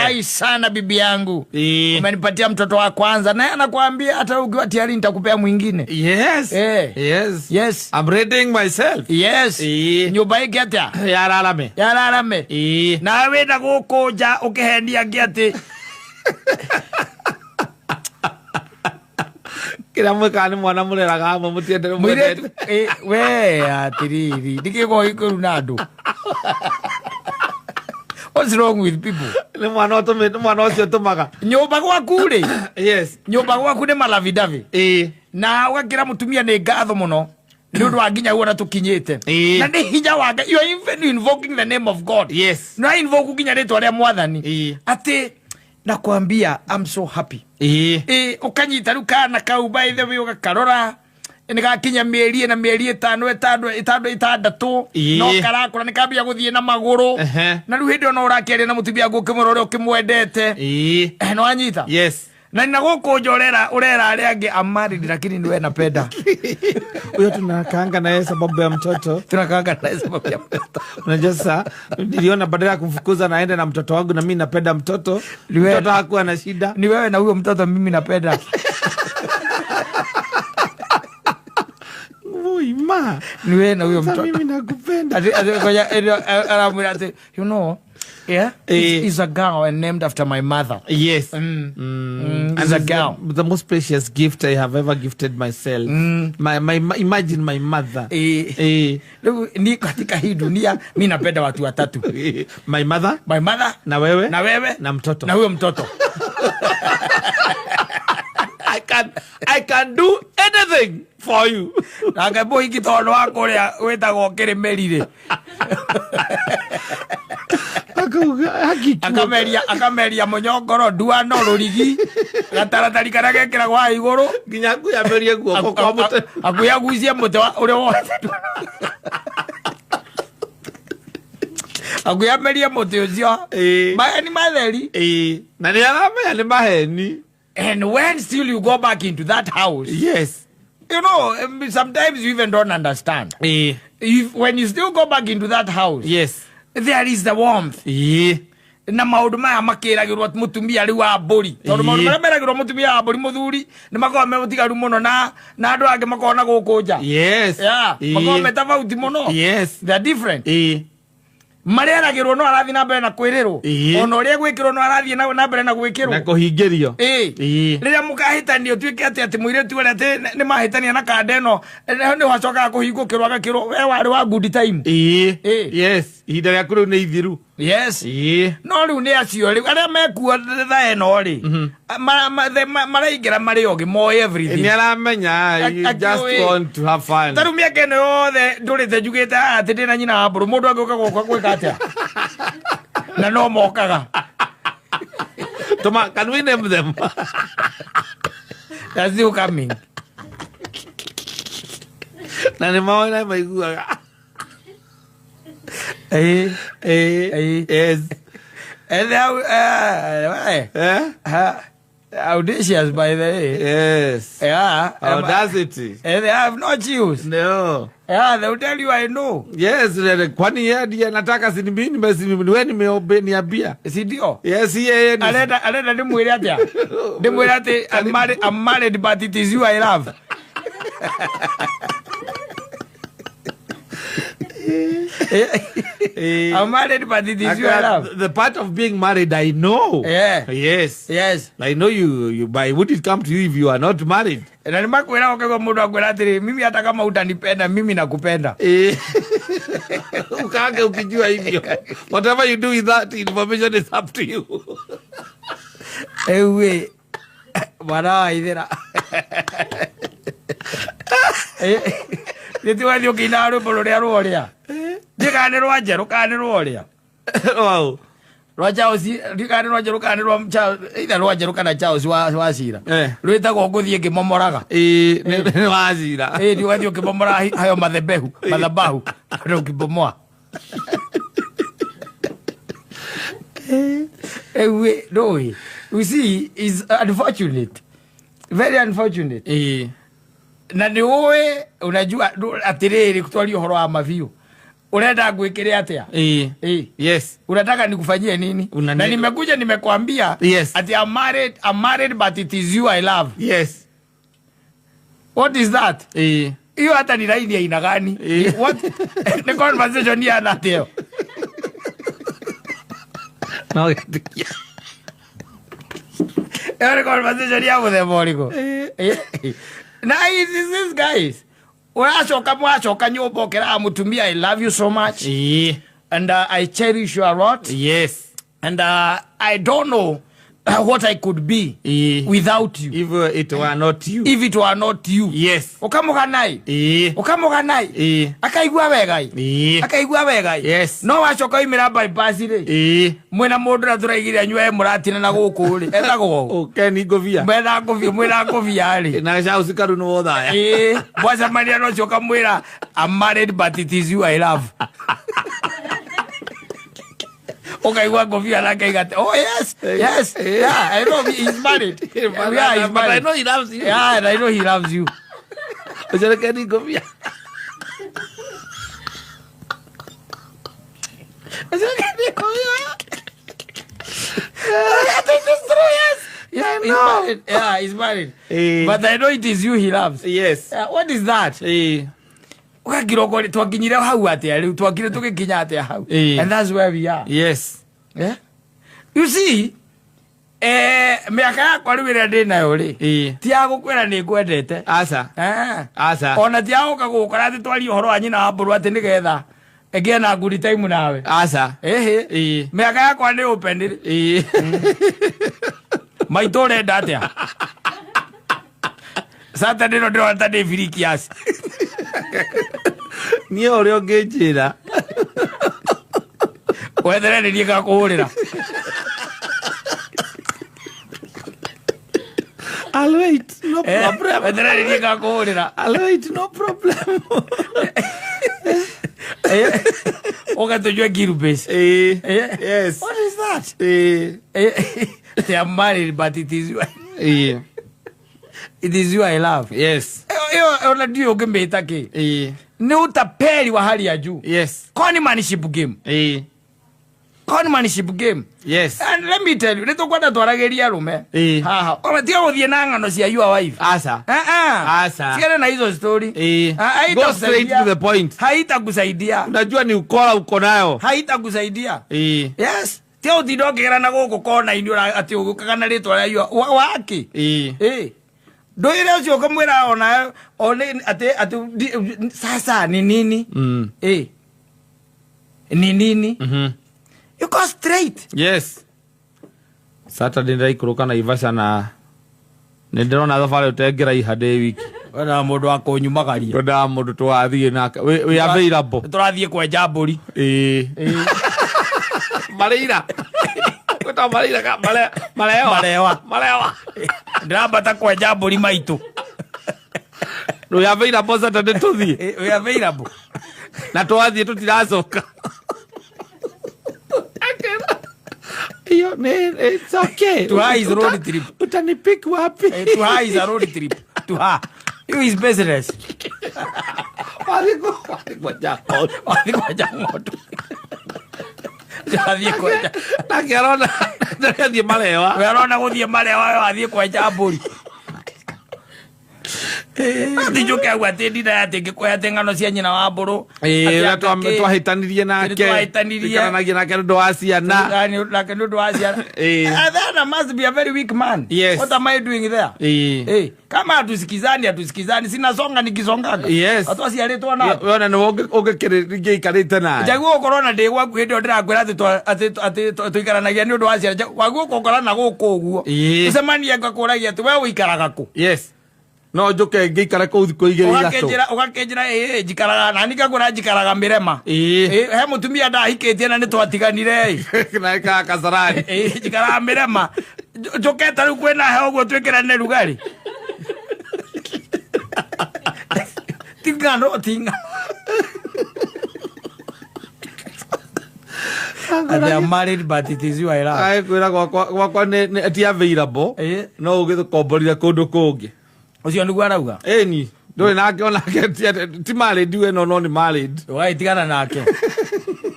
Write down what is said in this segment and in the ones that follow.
Nafurahi sana bibi yangu, umenipatia mtoto wa kwanza, naye anakuambia hata ukiwa tayari nitakupea mwingine. Yes. I'm readying myself. Nyũmba ĩngĩ atĩa? Yararame. Yararame. Nawe wĩna gũkũ nja ũkĩhenia angĩ atĩ Kĩrĩa mwĩkaga nĩ mwana mũreraga hamwe, mũtiendere. Mũirĩtu. Mwendete. We atiriri, ndikĩgwo gĩkũru na andũ. What's wrong with people? Nĩ mwana ũtũmĩ, nĩ mwana ũcio ũtũmaga. Nyũmba gwaku rĩ, nyũmba gwaku nĩ malavidavi na ũgakĩra mũtumia nĩ ngatho mũno nĩ ũndũ wa nginya guona tũkinyĩte. Na nĩ hinya wa Ngai. You are even invoking the name of God. Na invoke nginya rĩtwa rĩa Mwathani atĩ nakwambia, I'm so happy. Ũkanyita rĩu kana kau, by the way, ũgakarora nĩ gakinya mĩeri ĩna, mĩeri 5, 6, 6, no karakũra, nĩ kambia gũthiĩ na magũrũ. Na rĩu hĩndĩ ĩyo no ũrakĩaria na mũtumia waku ũkĩmwĩra ũrĩa ũkĩmwendete. No anyita. Na na gũkũ nja ũrera arĩa angĩ, I'm married lakini niwe napenda. Huyo tunakaanga naye sababu ya mtoto. Tunakaanga naye sababu ya mtoto. Unajua sasa niliona badala ya kumfukuza naende na mtoto wangu, na mi napenda mtoto. Mtoto hakuwa na shida. Ni wewe na huyo mtoto mimi napenda. Ui, ma. Ni wewe na huyo Sasa mtoto. mimi nakupenda. Ati ngoja, aramwĩra atĩ, yeah, is a girl and named after my mother. And Is a it's girl. the most precious gift I have ever gifted myself. Imagine my mother. Rĩu ni katika hii dunia mi napenda watu watatu. My mother, My mother, na wewe, na wewe, na mtoto. Na huyo mtoto. I can do anything for you. Nake mũhiki tondũ wa kũrĩa wĩtagwo kĩrĩmĩri rĩ, Akauga hakiki. Akameria mũnyongoro, nduano, rũrigi, gataratari karĩa gekĩragwo haha igũrũ. Nginya nguyamerie guoko kwa mũtĩ. Akuĩ agucie mũtĩ ũrĩa wothe, akuĩ amerie mũtĩ ũcio. Maheni matheri. Na nĩ aramenya nĩ maheni. And when still you go back into that house, sometimes you even don't understand. If, when you still go back into that house, there is the warmth. Na maũndũ maya makĩragĩrwo mũtumia rĩu wa mbũri, tondũ maũndũ marĩa meragĩrwo mũtumia wa mbũri, mũthuri nĩ makoragwo me mũtigaru mũno na andũ angĩ makoragwo na gũkũ nja. Yeah, makoragwo me tofauti mũno. They are different. Mareragĩrwo no arathiĩ na mbere na kwĩrĩrwo. Ona ũrĩa gwĩkĩrwo no arathiĩ na mbere na gwĩkĩrwo. Na kũhingĩrio. Rĩrĩa mũkahĩtania ũtuĩke atĩ mũirĩtu ũrĩa atĩ nĩ mahĩtania na kanda ĩno, nĩ wacokaga kũhingũkĩrwo agakĩrwo we warĩ wa good time. Yes, ihinda rĩaku rĩu nĩ ithiru. No rĩu nĩ acio rĩu arĩa mekuo thaa ĩno rĩ, maraingĩra marĩ ogĩ, moĩ everything. Nĩ aramenya you just want to have fun. Ta rĩu mĩaka ĩno yothe ndũrĩte njugĩte haha atĩ ndĩna nyina wa mbũrũ, mũndũ angĩũka gwakwa gwĩka atĩa? Na no mokaga. Toma, can we name them? They're still coming. Na nĩ maoĩ na maiguaga. And they are, audacious, by the way. Audacity. And they have no chills. No. Yeah, they will tell you, "I know." Yes, kwani yeye ndiye anataka, si ni mimi, si ni wewe nimeambia. Si ndio? Yes, yeye ni. Arenda ndĩmwĩre atĩa? Ndĩmwĩre atĩ I'm married but it is you I love. I'm married but it is you I love. The part of being married, I know. I know you, but would it come to you if you are not married? Na nĩ makwĩra ũkaigua mũndũ akwĩra atĩrĩ, "Mimi hata kama utanipenda, mimi nakupenda." Ukaange ukijua hivyo. Whatever you do with that information is up to you. Ewe mwana wa ithera nĩ ti wathiĩ ũkĩinaga rwĩmbo rũrĩa rworĩa, ndiĩ kana nĩ rwa njerũ kana nĩ rworĩa. Rwa Charles, ndiĩ kana nĩ rwa njerũ kana nĩ rwa Charles, either rwa njerũ kana Charles wa Cira. Rwĩtagwo ngũthiĩ ngĩmomoraga. Nĩ wacira. Ĩ, nĩ ũgathiĩ ũkĩmomora hayo mathebehu madhabahu na ũkĩbomoa. Ewe ndũĩ, you see, is unfortunate, very unfortunate. Na nĩ ũĩ, unajua atĩrĩrĩ, twarie ũhoro wa mabiũ. Urenda ngwikire atia? Ĩĩ. Yes. Unataka nikufanyie nini? Na nimekuja nimekwambia Yes. ati I'm married but it is you I love. Yes. What is that? Ĩĩ. Hiyo hata ni laini ya aina gani? What ni conversation ya natio? No gĩtĩkia. Hiyo ni conversation ya muthemba ũrĩkũ? Na is this guys, ũracoka, mwacoka nyũmba, ũkĩraga mũtumia, "I love you so much and I cherish you a lot and I don't know what I could be without you." If it were not you. If it were not you. Ũkamũganai. Ũkamũganai. Akaigua wegai. Akaigua wegai. No wacoka oimĩra bypass rĩ, mwĩna mũndũ ũrĩa tũraigire anyue mũratina na gũkũ rĩ, etagwo ũ? Ken Ngobia. Mwena ngũbia, mwĩna ngũbia rĩ. Na Charles Karu nĩ wothaya. Ĩĩ, mwacemania no ũcio ũkamwĩra, "I'm married but it is you I love." Ũkaigua ngũbia nake igate, "Oh yes, yeah, I know he's married, yeah, he's But I married know he loves you. Yeah, and I know he loves you." Ũcio nĩ Ken Ngobia. Ũcio nĩ Ken Ngobia. It is true, yes. Yeah, I He's know. married. Yeah, he's married. But I know it is you he loves. Yeah, what is that? Ũgakira ũkore twakinyire hau atĩa rĩu, twakire tũgĩkinya atĩa hau? And that's where we are. Yeah? You see, mĩaka yakwa rĩu ĩrĩa ndĩ nayo rĩ, ti ya gũkwĩra nĩ ngwendete. Aca. Eh. Aca. Ona ti ya gũka gũkora atĩ twarie ũhoro wa nyina wa mbũrũ atĩ nĩgetha ĩngĩe na good time nawe. Aca. Ĩhĩ. Mĩaka yakwa nĩ open rĩ. Maitũ, ũrenda atĩa? Saturday no ndĩrona ta ndĩ free kiasi. Niĩ ũrĩa ũngĩnjĩra. Wethere nĩ niĩ ngakũhũrĩra. I'll wait. No problem. Wethere nĩ niĩ ngakũhũrĩra. I'll wait, no problem. Ũke tũnyue Girubase. What is that? They are married but it is you. It is you I love. Ĩyo ona ndiũĩ ũngĩmĩta kĩ. Nĩ utapeli wa hali ya juu. Conmanship game. Conmanship game. And let me tell you, nĩ tũkwenda twaragĩria arũme haha. Ona tiga gũthiĩ na ng'ano cia your wife. Aca. Ah, ah. Aca. Siana na hizo story. Ah, Go straight haitakusaidia. to the point. Haitakusaidia. Unajua ni ukora uko nayo. Haitakusaidia. Yes. Tiga ũtinda ũkĩgera na gũkũ kona-inĩ atĩ ũgĩũkaga na rĩtwa rĩa your waki. Ndũire ũcio ũkamwĩra ona one atĩ sasa ni nini? Ni nini? You go straight. Yes. Saturday ndĩraikũrũka Naivasha na nĩ ndĩrona thabarĩ ũtengĩraiha ndĩ wiki. Wena mũndũ wa kũnyumagaria. Twendaga mũndũ tũgathiĩ nake. We available. Tũrathiĩ kwenja mbũri. Ĩĩ. Mareira. Gwĩtagwo mareira ka marewa. Marewa. Marewa. Ndĩrambata kwenja mbũri maitũ. We available Saturday tũthiĩ. We available. Na twathiĩ tũtiracoka. Hiyo ni it's okay. Tuha is road trip. Utanipick wapi? Tuha is a road trip. Tuha. You is business. Wathiĩ kwenja ng'ondu. Wathiĩ kwenja ng'ondu. Wathiĩ kwenja. Nake arona ndĩrathiĩ marewa. We arona gũthiĩ marewa, we wathiĩ kwenja mbũri. Atĩ njũke hau atĩ ndinda atĩ ngĩkũhe atĩ ng'ano cia nyina wa mbũrũ. Ĩĩ, Atĩ ũrĩa anga kĩ. twahĩtanirie nake. Twahĩtanirie. Tũikaranagia nake nĩ ũndũ wa ciana. Nake nĩ ũndũ wa ciana. Then I must be a very weak man. What am I doing there? Kama hatusikizani, hatusikizani, sinasonga nikisongaga. Watu aciarĩtwo na Wona nĩ ũngĩikarĩte nawe. Njaguo ũkorwo na ndĩ gwaku hĩndĩ ĩyo ndĩrakwĩra atĩ tũikaranagia nĩ ũndũ wa ciana, waguo ũkũkora na gũkũ ũguo. Tũcemanie ngakũragia atĩ we ũikaraga kũ? Yes. No njũke ngĩikare kũu thikũ igĩrĩ ithatũ. Ũgakĩnjĩra ĩĩ, njikaraga na niĩ ngakwĩra njikaraga Mĩrema. Ĩĩ, he mũtumia ndahikĩtie na nĩ twatiganire ĩ. Na ĩkaga Kasarani. Ĩĩ, njikaraga Mĩrema. Njũke ta rĩu kwĩna heho ũguo twĩkĩrane rugarĩ. Ti ng'ano, ti ng'ano. And they are married but it is you I love. Ai, kwĩra gwakwa nĩ ti available. No ũgĩtũkomborire kũndũ kũngĩ. Ũcio nĩguo arauga. Ĩni. Ndũrĩ nake onake ti married, we no nĩ married. Ũgagĩtigana nake,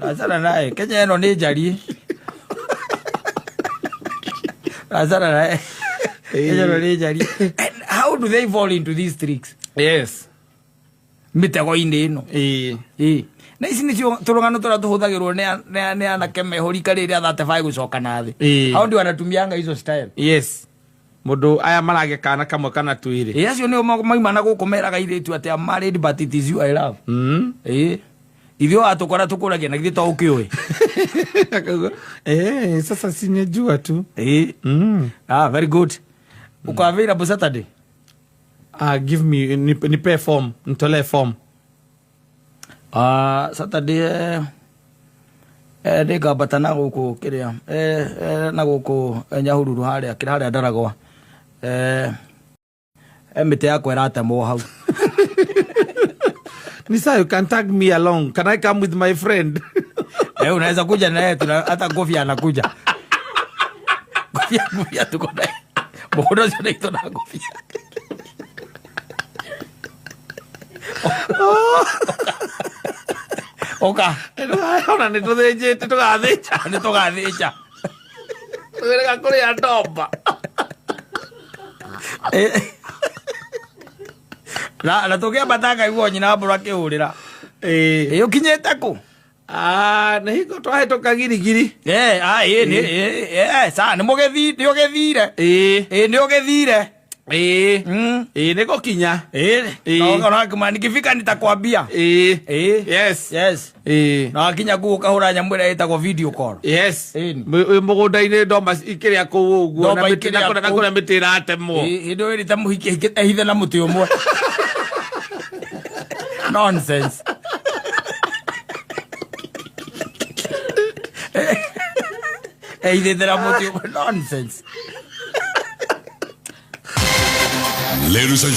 achana naye. Kenya ĩno nĩ njariĩ, achana naye. Kenya ĩno nĩ njariĩ. And how do they fall into these tricks? Mĩtego-inĩ ĩno. Ĩĩ. Na ici nĩcio tũrũgano tũrĩa tũhũthagĩrwo nĩ anake mehũrika rĩrĩa 35 gũcoka na thĩ. Hao ndio wanatumianga hizo style. Yes, mũndũ aya maragĩa kana kamwe kana twĩrĩ. Ĩĩ, acio nĩo mauma na gũkũ meraga airĩtu atĩ, "I'm married, but it is you I love." Ĩĩ, ithuĩ watũkora tũkũragia na githĩ to ũkĩũĩ. Eh, sasa sinejua tu. Ĩĩ. Ah, very good. Uko available Saturday? Ah, give me, nipe form, nitolee form. Ah, Saturday nĩngambata na gũkũ kĩrĩa na gũkũ Nyahururu harĩa kĩrĩa harĩa ndaragwa mĩtĩ yakwa ĩratemwo hau. Nisa, you can tag me along. Can I come with my friend? Eh, unaweza kuja naye, tuna hata Ngofia anakuja. Ngofia, Ngofia tuko naye. Mũgũnda ũcio nĩ na Ngofia. Oka. Ona nĩ tũthĩnjĩte, tũgathĩnja. Nĩ tũgathĩnja. Tũgerega kũrĩa ndomba. Na tũkĩambata ngaigua nyina mbũra akĩhũrĩra. Ĩ, ũkinyĩte kũ? Ah, nĩ hingo twahĩtũka girigiri. Eh, ah, ĩ, nĩ, ĩ, sa, nĩ mũgĩthi, nĩ ũgĩthire. Ĩ, nĩ ũgĩthire. Ĩĩ, nĩ gũkinya. Ĩ, na ona nikifika nitakwambia. Ĩ. Yes. Na wakinya kuu ũkahũra nyamũ ĩrĩa ĩtagwo video call. Ĩni. Wĩ mũgũnda-inĩ, ndoma ikĩrĩa kũu ũguo Ndomba na mĩtĩ ikĩrĩa na kũu. kũrĩa mĩtĩ ĩratemwo. Ĩ, hĩndĩ ĩyo ĩrĩte mũhiki ehithe na mũtĩ ũmwe. Nonsense. Ehithĩte na mũtĩ ũmwe. Nonsense. Ladies and